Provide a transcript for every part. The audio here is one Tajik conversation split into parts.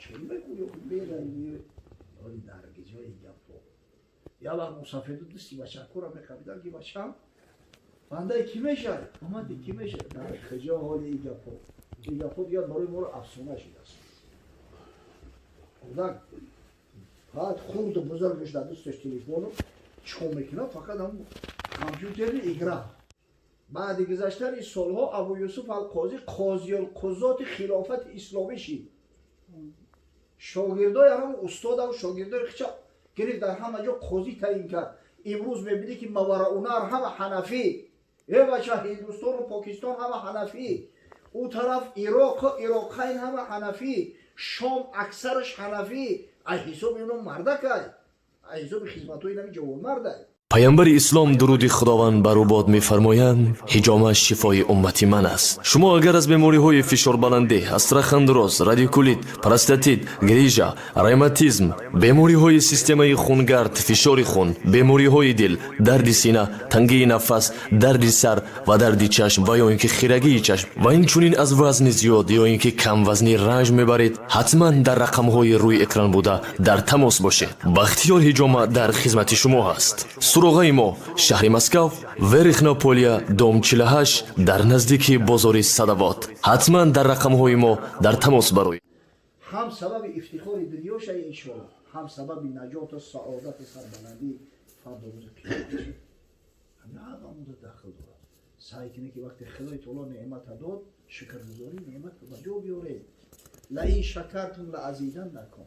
Чӣ мегӯё меравӣ оли дар ҷои гапо. Я вақт мусафеду дасти бачакура меқабидан ки бачам бандаи кӣ мешавад? Омади кӣ мешавад? Дар куҷо ҳоли и гапо? И гапо дигар барои моро афсона шудааст. Кӯдак фақат хурду бузургаш дар дасташ телефону чикор мекунад? Фақат ҳам компютерни игра. Баъди гузаштани солҳо Абу Юсуф ал-Қозӣ қозиюлқузоти хилофати исломӣ шид. Шогирдои ҳам устодам шогирдои хича гирифт дар ҳама ҷо қозӣ таъин кард. Имрӯз мебинӣ ки Мавараунар ҳама ҳанафӣ, э бача Ҳиндустону Покистон ҳама ҳанафӣ, ӯ тараф Ироқ, Ироқайн ҳама ҳанафӣ, Шом аксараш ҳанафӣ. Ай ҳисоби ино мардакай, ай ҳисоби хизматҳои нами ҷавонмардай. Паямбари ислом, дуруди Худованд бар ӯ бод, мефармоянд: «Ҳиҷома шифои уммати ман аст». Шумо агар аз бемориҳои фишорбаландӣ, остеохондроз, радикулит, простатит, грижа, ревматизм, бемориҳои системаи хунгард, фишори хун, бемориҳои дил, дарди сина, тангии нафас, дарди сар ва дарди чашм ва ё ин ки хирагии чашм ва инчунин аз вазни зиёд ё ин ки камвазнӣ ранҷ мебаред, ҳатман дар рақамҳои рӯи экран буда дар тамос бошед. Бахтиёр Ҳиҷома дар хизмати шумо ҳаст. Суроғаи мо: шаҳри Москав, Верхнее Поле, дом 48, дар наздики бозори Садовод. Ҳатман дар рақамҳои мо дар тамос бароед. Ҳам сабаби ифтихори дунёша иншоалло, ҳам сабаби наҷоту саодату сарбаландӣ фардо рӯзи қиёмат. Ҳамин ҳама дахл дорад. Саъй кунед, ки вақте Худои таоло неъмата дод, шукргузорӣ неъмата ба ҷо биёред. لئن شكرتم لأزيدنكم.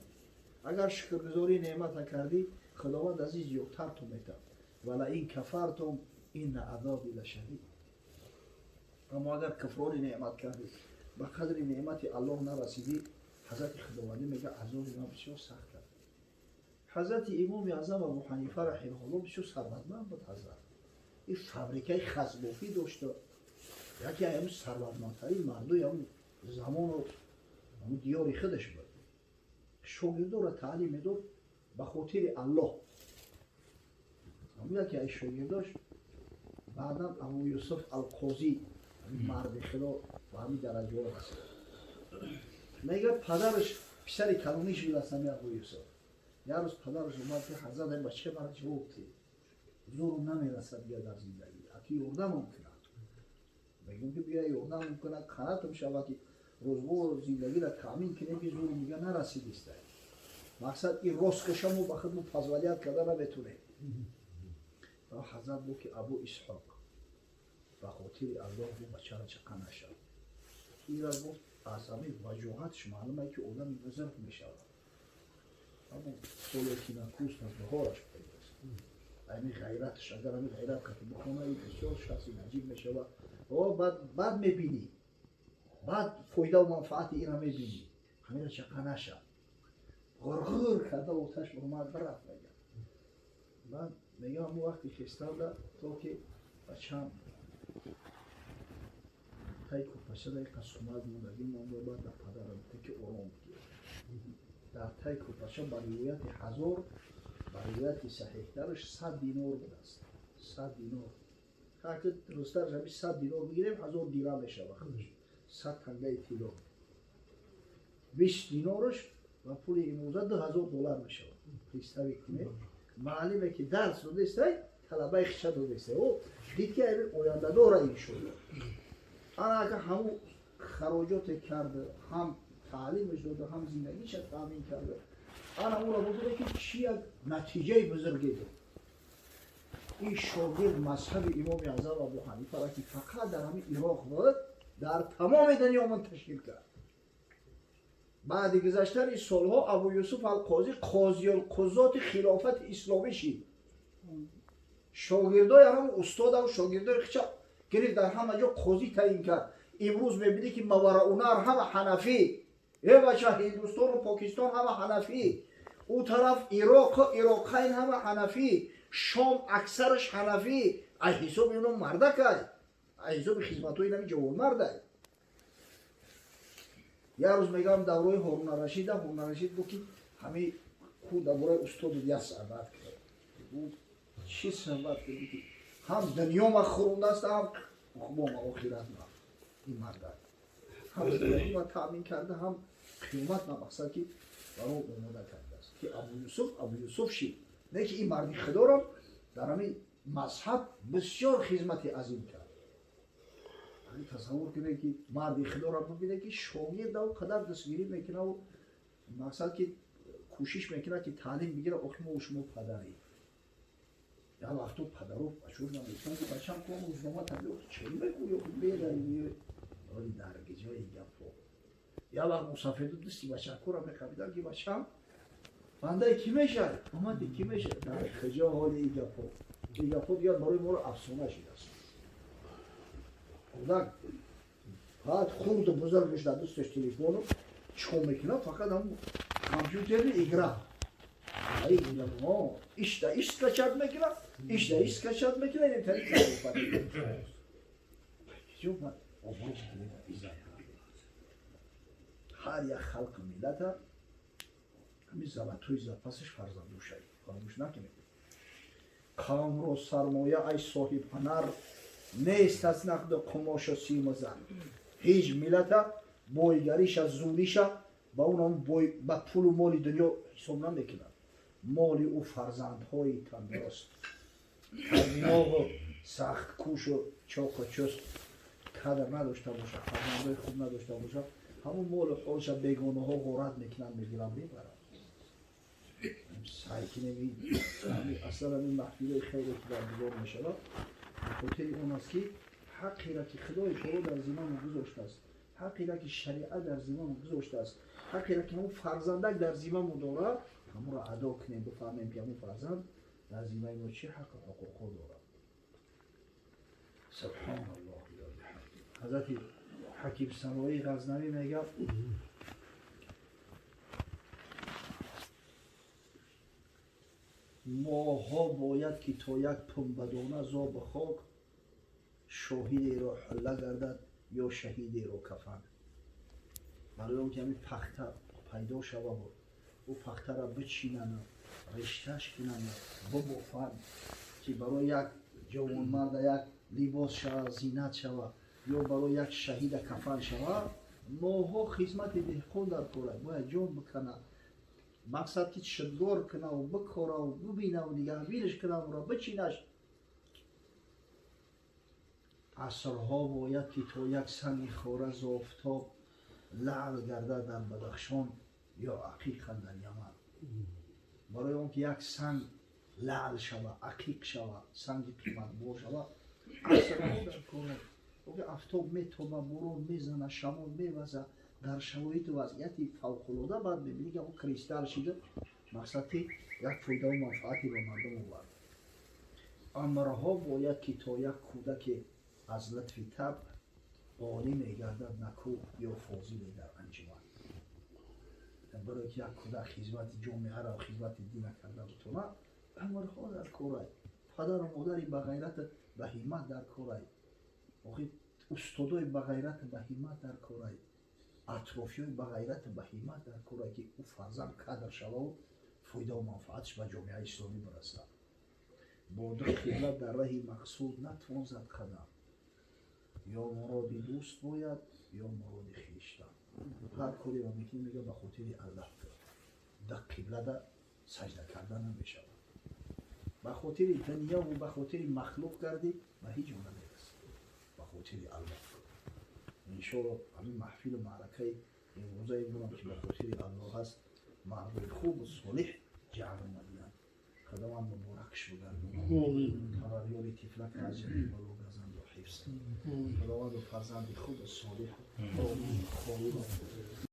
Агар шукргузории неъмата кардӣ, Худованд азиз зиёдтар ту метавад. ولئن كفرتم إن عذابي لشديد. Аммо агар куфрони неъмат кардӣ, ба қадри неъмати Аллоҳ нарасидӣ, ҳазрати Худовандӣ мега: азоби ман бисёр сахт аст. Ҳазрати Имоми Аъзам Абу Ҳанифа раҳимаҳулло бисёр сарватманд буд. Ҳазрат ин фабрикаи хасбофӣ дошта, яке ҳамн сарватмандтарин мардуи ҳамн замону ҳамн диёри худаш буд. Шогирдоро таълим медод ба хотири Аллоҳ. Яке аз шогирдош баъдан Абу Юсуф Алқозӣ, марди Худо, ба ҳамин дараҷаҳо расид. Мега, падараш писари калонӣ шудааст ҳами Абу Юсуф. Як рӯз падараш омад, ки ҳазрат, ин бача мара ҷавоб тед, зурум намерасад бия дар зиндагӣ, аки ёрдамам кунад. Мегӯм, ки бия ёрдамам кунад, қанатам шавад, ки рӯзгор зиндагиро таъмин кунем, ки зурум дига нарасидиста. Мақсад ин роскоша мо ба худмо позволять карда наметунем. Ҳазрат гуфт, ки Абу Исҳоқ, ба хотири Аллоҳ бу бачара чақа нашав. Ира гуфт, аз ҳамин ваҷоҳатш маълуме, ки одами бузург мешавад. Аммо соле ки накуст, аз баҳораш пайдост. Ами ғайратш, агар ами ғайрат қати бихона, бисёр шахси наҷиб мешавад. Баъд мебинӣ, баъд фоидаву манфаати ира мебинӣ. Ҳамира чақа нашав. Ғурғур карда оташ омад, бирафт. Мега, баъд мегам, ҳамун вақти хестанда то ки бачам тай кӯрпачада иқа сумак мондагӣ монда. Баъд дар падарам гуфта, ки ором бигир. Дар тай кӯрпача, ба ривояти 1000, ба ривояти саҳеҳтараш 100 динор будааст. 100 динор ҳаки дурусттараш ҳами 100 динор бигирем, 1000 дирам мешавад худаш, 100 тангаи тилло. 20 динораш ва пули имрӯза 2000 доллар мешавад. Представить кунед, маълиме ки дарс додестай, талабаи хиша додестай, о дид, ки ояндадора ин шуд. Ана ака ҳамун хароҷоте карда, ҳам таълимаш дода, ҳам зиндагиша таъмин карда. Ана ӯро бубине, ки чӣ як натиҷаи бузурге дод. Ин шогирд мазҳаби Имоми Аъзам Абу Ҳанифара, ки фақат дар ҳамин Ироқ буд, дар тамоми дунё мунташир кард. Баъди гузаштани солҳо Абу Юсуф Алқозӣ қозиюлқузоти хилофати исломӣ шид. Шогирдои ҳамун устодам шогирдои хича гирифт, дар ҳама ҷо қозӣ таъин кард. Имрӯз мебинӣ, ки Мавараунар ҳама ҳанафӣ, э бача Ҳиндустону Покистон ҳама ҳанафӣ, ӯ тараф Ироқ, Ироқайн ҳама ҳанафӣ, Шом аксараш ҳанафӣ. Ай ҳисоби ино мардакай, ай ҳисоби хизматҳои нами ҷавонмардай. Як рӯз мегӯям, даврои Ҳоруна Рашида, Ҳоруна Рашид гуфт, ки ҳами ку дар бораи устоду як суҳбат кард. Чӣ суҳбат кард, ки ҳам дунё ма хӯрондааст, ҳам бома охират ма. Ин мардак ҳам зиндагӣ ма таъмин карда, ҳам Қиёмат ба мақсад ки баро омода кардааст ки Абу Юсуф Абу Юсуф шид. Не ки ин марди худоро дар ҳамин мазҳаб бисёр хизмати азим кард. Тасаввур кунед ки марди худоро бибинед ки шогирда ӯ қадар дастгирӣ мекунаву мақсад ки кӯшиш мекунад ки таълим бигирад. Охи мо шумо падарем. Як вақто падаро бачор намекунанд ки бачам ком рӯзнома табио чӣ мегӯё бедаи вали дар ҷои гапҳо. Як вақт мусафеду дасти бачакура мехабидан ки бачам бандаи кӣ мешавад, омади кӣ мешавад. Дар куҷо ҳоли ин гапҳо? Ин гапҳо дигар барои моро афсона шудааст. Кӯдак фақат хурду бузург мешуда дасташ телефону чикор мекунад, фақат ҳам компютерни игра. Ишта иш скачать мекунад, ишта иш скачать мекунад, ин тариқ ҳар як халқи миллата ҳамин золотой запасаш фарзанду шавид. Фаромӯш накунед. Қавмро сармоя ай соҳибҳунар нест аз нақду қумошу симу зар. Ҳеҷ миллата бойгариша зуриша ба он ба пулу моли дунё ҳисоб намекунад. Моли ӯ фарзандҳои тандуруст, тарбиёву сахткӯшу чоқу чуст кадр надошта бошад, фарзандҳои хуб надошта бошад, ҳамон молу ҳолша бегонаҳо ғорат мекунанд, мегиранд, мебаранд. Сай кунем, аслан ҳамин маҳфилои хеле ки баргузор мешавад ба хотири он аст ки ҳаққеро ки Худои таоло дар зиммамо гузоштааст, ҳаққеро ки шариат дар зиммамо гузоштааст, ҳаққеро ки ҳамон фарзандак дар зиммамо дорад, ҳамонро адо кунем, бифаҳмем ки ҳамон фарзанд дар зиммаи мо чӣ ҳаққу ҳуқуқҳо дорад. Субҳоналлоҳ. Ҳазрати Ҳаким Саноӣ Ғазнавӣ мегӯяд: моҳҳо бояд ки то як пунбадона зобу хок шоҳидеро ҳулла гардад ё шаҳидеро кафан. Барои он ки ҳамин пахта пайдо шававу ӯ пахтаро бичинану ришташ кунану бубофанд ки барои як ҷавонмарда як либос шава, зинат шава ё барои як шаҳида кафан шава, моҳҳо хизмати деҳқон дар кора бояд ҷон бикана, мақсад ки шидгор кунаву бикораву бибинаву нигаҳбинаш кунавуро бичинаш. Асрҳо бояд ки то як санги хора зофтоб лаъл гардад дар Бадахшон ё ақиқан дар Яман. Барои он ки як санг лаъл шава, ақиқ шава, санги қиматбор шава, асрҳо дар кора. Афтоб метоба, борон мезана, шамол меваза, дар шароиту вазъияти фавқулода баъд мебинӣ ки он кристалл шида, мақсад ки як фоидаву манфаате ба мардум овард. Амрҳо бояд ки то як кӯдаке аз лутфи табъ олӣ мегардад наку ё фозиле дар анҷуман. Барое ки як кӯдак хизмати ҷомеаро, хизмати дина карда бутонад, амрҳо дар корай. Падару модари ба ғайрату ба ҳиммат дар корай. Охи устодои ба ғайрату ба ҳиммат дар корай. Атрофиёи ба ғайрату ба ҳиммат дар корай ки ӯ фарзанд кадр шававу фоидаву манфааташ ба ҷомеаи исломӣ бирасад. Бо ду қибла дар раҳи мақсуд натвон зад қадам. Ё муроди дӯст бояд, ё муроди хештан. Ҳар кореро мекунӣ, мега ба хотири Аллаҳ кун. Да қиблада саҷда карда намешавад. Ба хотири дунёву ба хотири махлуқ кардӣ, ба ҳеҷ ҷо намерасӣ. Ба хотири Аллаҳ кун. Иншоалло ҳамин маҳфилу маъракаи имрӯзаи монам ки ба хотири Аллоҳ аст, мардуми хубу солиҳ ҷамъ омадиянд. Худованд муборакш бигардонад. Парвардигори тифлак аз ҷамъи бало газанду ҳифз. Худованду фарзанди хубу солиҳ, холиду